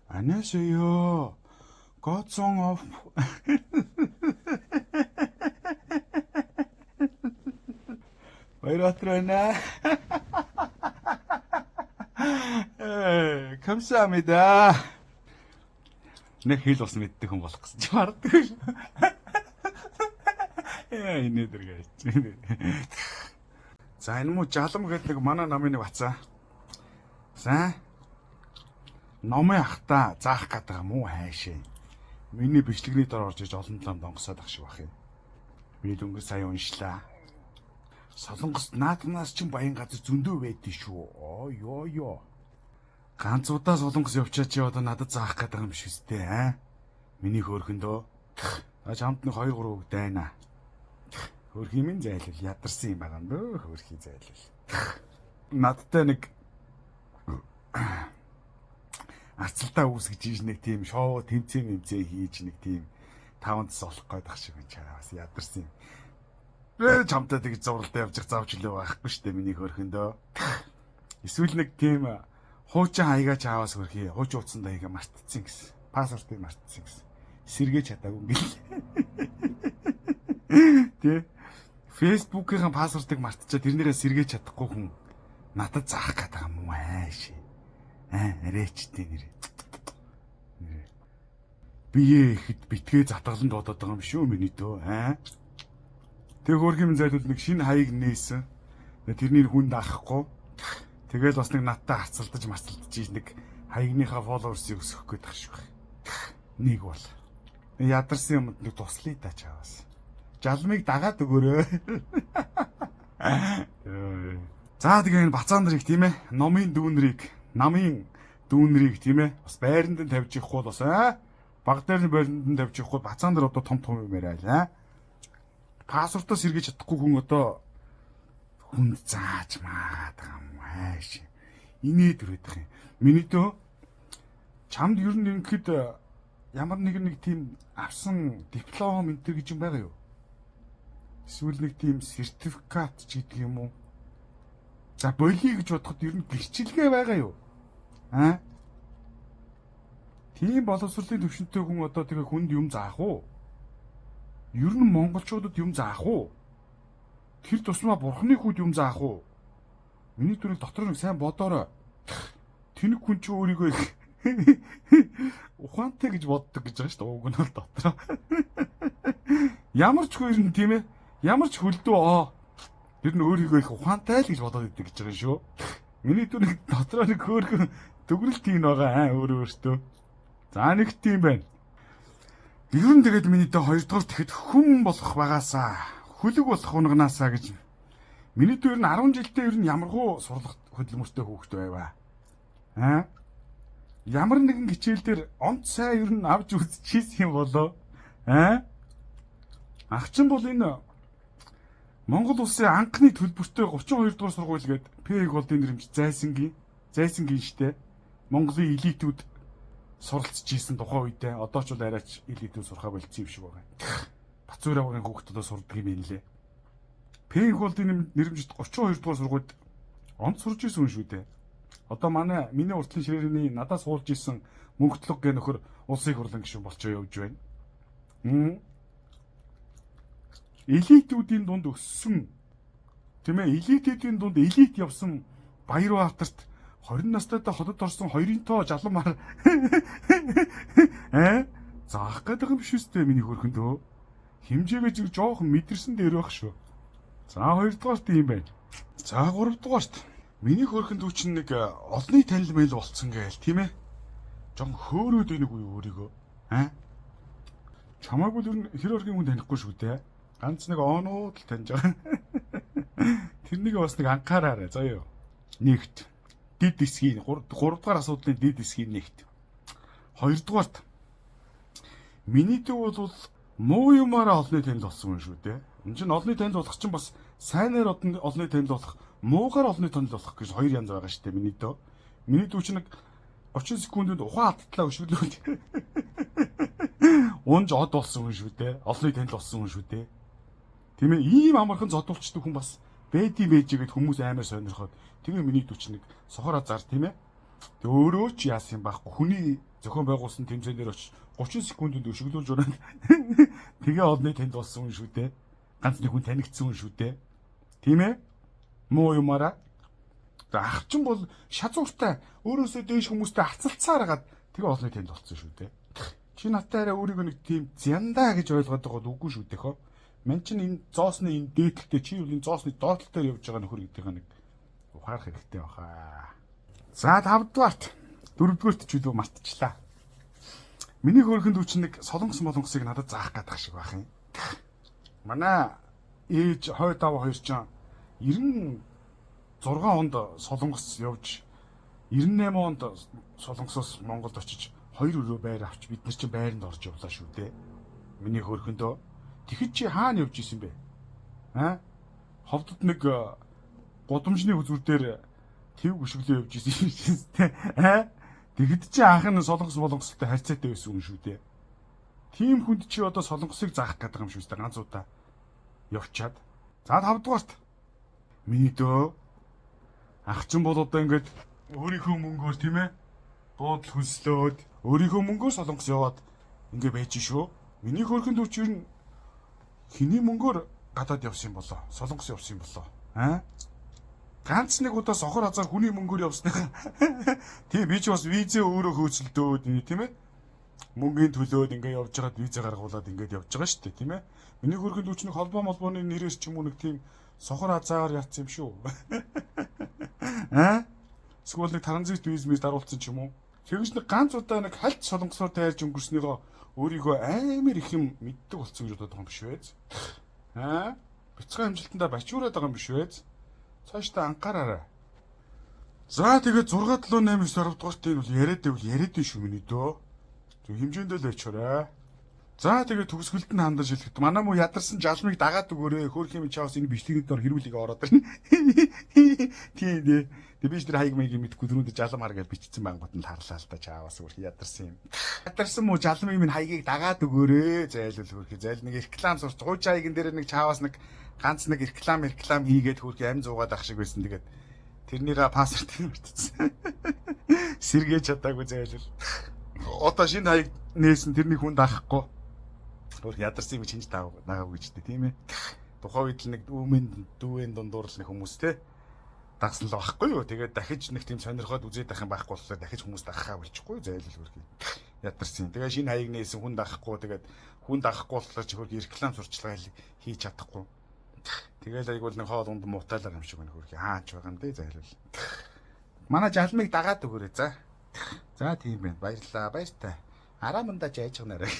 안녕하세요. God song of Баяр байна. Э, 감사합니다. Нэг хэл бас мэддэг хүн болох гэсэн чи марддаг шүү. Яа, инээ дэргээ. За энэ муу жалам гэдэг нэг манай намын нэг бацаа. За номын ахта заах гэдэг муу хайшээ. Миний бичлэгний дор орж иж олон лам донгосоод ах шиг бах юм. Би дөнгөж сая уншлаа. Солонгост нааднаас чинь баян газар зөндөө байдэн шүү. Оо ёо ёо. Ганц удаа Солонгос явчаа чи одоо надад заах гэдэг юм биш үстэй аа. Миний хөөрхөндөө. А чамд нэг 2 3 үг дайна. Хөөрхий минь зайлвал ядарсан юм байгаа юм дөө хөөрхий зайлвал. Надтай нэг арцалтаа үүсгэж ийж нэг тийм шоу тэмцээн мэмцээ хийж нэг тийм таван тас олох гээд ах шиг байна чаа бас ядарсан юм. Бэ чамтай тэгж зуралдаа явж явах завч лөө байхгүй штэ миний хөөрхөндөө. Эсвэл нэг тийм хуучин хаягаа чаавас хөрхий хуучин утсандаа хийгээ мартцсан гэсэн. Пассвортыг мартцсан гэсэн. Сэргээж чадаагүй гэл. Тэ? Facebook-ийн пассвортыг мартчихад тэрнийгээ сэргээж чадахгүй хүн надад заах гэдэг юм уу ааш. Аа, арайчтэй нэр. Нэр. Бие ихэд битгээ затгалан дуудаад байгаа юм шүү миний дөө. Аа. Тэг хөөрхөн зайлуул нэг шинэ хаяг нээсэн. Тэрний хүнд авахгүй. Тэгэл бас нэг надтай харцалдаж марцалдаж ийж нэг хаягныхаа followers-ыг өсгөх гээд тах шиг байх. Нэг бол. Ядарсан юмд нэг туслая та чаваас. Жалмыг дагаад өгөөрэй. За тэгээ энэ бацаан нарыг тийм ээ номын дүүнрийг намын дүүнрийг тийм ээ бас байранд нь тавьж явахгүй бол бас аа баг дээр нь байранд нь тавьж явахгүй бацаан нар одоо том том юм яриа л аа. Пассвортоо сэргийж чадахгүй хүн одоо хүнд зааж маагаад байгаа юм ааш. Инээд өрөөдөх юм. Миний дөө чамд ер нь ингэхэд ямар нэгэн нэг тийм авсан диплом энэ төр гэж юм байгаа юу? Эсвэл нэг тийм сертификат ч гэдэг юм уу? За болиё гэж бодоход ер нь гэрчилгээ байгаа юу? Аа? Тийм боловсролын төвшөнтэй хүн одоо тэгээ хүнд юм заах уу? Ер нь монголчуудад юм заах уу? Тэр тусмаа бурхны хүүд юм заах уу? Миний дүрийг дотор нэг сайн бодоорой. Тэнэг хүн чи өөрийгөө их ухаантай гэж боддог гэж байгаа шүү дээ. Уг нь бол дотроо. Ямар ч хүн тийм ээ. Ямар ч хөлдөө оо. Тэр нь өөрийгөө их ухаантай л гэж бодоод идэг гэж байгаа шүү. Миний дүрийг дотроо нэг хөөрхөн дүгнэлт хийн байгаа аа өөрөө өөртөө. За нэг тийм байна. Ер нь тэгээд миний дэ хоёрдугаар тэгэхэд хүн болох багаасаа хөлөг болох унаганаасаа гэж. Миний дүү ер нь 10 жилдээ ер нь ямархуу сурлах хөдөлмөртэй хүүхэд байваа. Аа? Ямар нэгэн хичээл дээр онц сайн ер нь авч үзчихсэн юм болоо. Аа? Ах чинь бол энэ Монгол улсын анхны төлбөртэй 32 дугаар сургууль гээд П голдын нэрмж Зайсангийн Зайсангийн штэ. Монголын элитүүд суралцж ийсэн тухайн үедээ одоо ч бол арайч элитүүд сурхаа болцсон юм шиг байгаа. Бацуур авгын хүүхдүүд одоо сурдаг юм байна лээ. П голдын нэрмжид 32 дугаар сургуульд онц сурж исэн хүн шүү дээ. Одоо манай миний уртлын ширээний надаас суулж исэн мөнхтлөг гэх нөхөр улсын хурлын гишүүн болчоо явж байна. Элитүүдийн дунд өссөн тийм ээ элитүүдийн дунд элит явсан Баярбаатарт 20 настайдаа хотод орсон хоёрын тоо жалмаар аа заах гэдэг юм биш үстэй миний хөрхөндөө хэмжээгээ зэрэг жоохон мэдэрсэн дээр байх шүү. За хоёрдугаарт юм байна. За гуравдугаарт миний хөрхөндөө чинь нэг олонний танил мэл болцсон гээл тийм ээ. Жохон хөөрөөд байна үгүй өөрийгөө. Аа чамайг бол ер нь хэр оргийн хүн танихгүй шүү дээ. Ганц нэг оонууд л таньж байгаа. Тэрнийг бас нэг анхаараарай заяа. Нэгт дид эсгийн 3 дугаар асуудлын дид эсгийн нэгт. Хоёрдугаарт миний төв бол муу юмараа олонний танил болсон юм шүү дээ. Энд чинь олонний танил болох чинь бас сайнаар олонний танил болох, муугаар олонний танил болох гэж хоёр янз байгаа шүү дээ миний дөө. Миний дүү чинь нэг 30 секундэд ухаан алдтлаа өшөглөөд унж од болсон хүн шүү дээ. Олонний танил болсон хүн шүү дээ. Тийм ээ, ийм амархан зодуулчдаг хүн бас бэди бэжигэд хүмүүс амар сонирхоод тэгээ миний дүү чинь нэг сохороо зар тийм ээ. Тэг өөрөө ч яасан юм байхгүй. Хүний зохион байгуулсан тэмцээн дээр очиж 30 секундэд өшөглүүлж ураад тэгээ олны танд болсон хүн шүү дээ. Ганц нэг хүн танигдсан хүн шүү дээ. Тийм ээ? Муу юмараа. За ах чинь бол шазууртай өөрөөсөө дээш хүмүүстэй хацалцаар хагаад тэгээ олны танд болсон шүү дээ. Чи надтай арай өөрийгөө нэг тийм зяндаа гэж ойлгоод байгаа бол үгүй шүү дээ хөө. Ман чинь энэ зоосны энэ дээдэлтэй чи юу энэ зоосны доотлолтоор явж байгаа нөхөр гэдгийг нэг ухаарах хэрэгтэй баха. За 5 дугаарт 4 дугаарт ч үлээ мартчихлаа. Миний хөөрхөн дүү чинь нэг солонгос молонгосыг надад заах гэдэг шиг байх юм. Манай ээж хойд аав хоёр чинь 96 онд Солонгос явж 98 онд Солонгосоос Монголд очиж 2 өрөө байр авч бид нар чинь байранд орж явлаа шүү дээ. Миний хөөрхөндөө тэгэхэд чи хаана явж исэн бэ? Аа? Ховдод нэг гудамжны хөзөр дээр төв өшөглөө явж исэн юм чинь тэ. Аа? Тэгэхэд чи анх нь солонгос молонгостой харьцаатай байсан хүн шүү дээ. Тийм хүнд чи одоо солонгосыг заах гэдэг юм шүү дээ ганц удаа явчаад. За 5 дугаарт миний дөө ах чинь бол одоо ингээд өөрийнхөө мөнгөөр тийм ээ буудал хөлслөөд өөрийнхөө мөнгөөр солонгос яваад ингээ байж шүү. Миний хөөрхөн дүү чинь хэний мөнгөөр гадаад явсан юм болоо? Солонгос явсан юм болоо? Аа? Ганц нэг удаа сохор азар хүний мөнгөөр явсныхаа. Тийм би ч бас визээ өөрөө хөөцөлдөөд тийм ээ. Мөнгөний төлөөд ингээ явж байгаад визээ гаргуулад ингээд явж байгаа шүү дээ тийм ээ. Миний хөөрхөн дүү чинь холбоо молбооны нэрээр ч юм уу нэг тийм сохор азаар ятсан юм шүү. Аа? Эсвэл нэг транзит виз миз даруулсан ч юм уу? Тэгэж нэг ганц удаа нэг хальт солонгосоор тайрж өнгөрснийгөө өөрийгөө амар их юм мэддэг болсон гэж бодоод байгаа юм биш үү? Аа? Бяцхан амжилтандаа бачуураад байгаа юм биш үү? Цаашдаа анхаараарай. За тэгээд 6 7 8 9 10 дугаарт энэ бол яриад байвал яриад шүү миний дөө. Зөв хэмжээндээ л очоорой. За тэгээд төгсгөлд нь хандаж хэлэхэд манай муу ядарсан жалмыг дагаад өгөөрэй. Хөөх юм чаавс энэ бичлэгийн дор хэрүүлийг ороод ирнэ. Тийм дээ. Тэгээд би ч тэр хаяг маягийг мэдэхгүй түрүүнд жалам хар гэж бичсэн бангууд нь харлаа л та чаавас өөр ядарсан юм. Ядарсан муу жалмыг минь хаягийг дагаад өгөөрэй. Зайлвал хөөх зайл нэг реклам сурч гуйж хаягн дээр нэг чаавас нэг ганц нэг реклам хийгээд хөөх амь зуугаад ах шиг байсан. Тэгээд тэрнийга пассвортыг мартчихсан. Сэргээж чадаагүй зайлвал. Одоо шинэ хаяг нээсэн тэрний хүн даахгүй. Өөр ядарсан юм чинж дагаагүй гэж тийм ээ. Тухайн үед л нэг үүмэн дүүэн дундуур л нэг хүмүүс те дагсан л байхгүй юу. Тэгээд дахиж нэг тийм сонирхоод үзээд байх юм байхгүй болохоор дахиж хүмүүс дагахаа болчихгүй зайлвал хөрхий. Ядарсан. Тэгээ шинэ хаяг нээсэн хүн дагахгүй тэгээд хүн дагахгүй болохоор чи хөрхий реклам сурчлагаа хийж чадахгүй. Тэгээл айгуул нэг хоол унд муутайлаар юм шиг байна хөрхий. Хаач байгаа юм дээ зайлвал. Манай жалмыг дагаад өгөөрэй за. За тийм байна. Баярлалаа. Баяртай. Араа мандаа жайж нарай.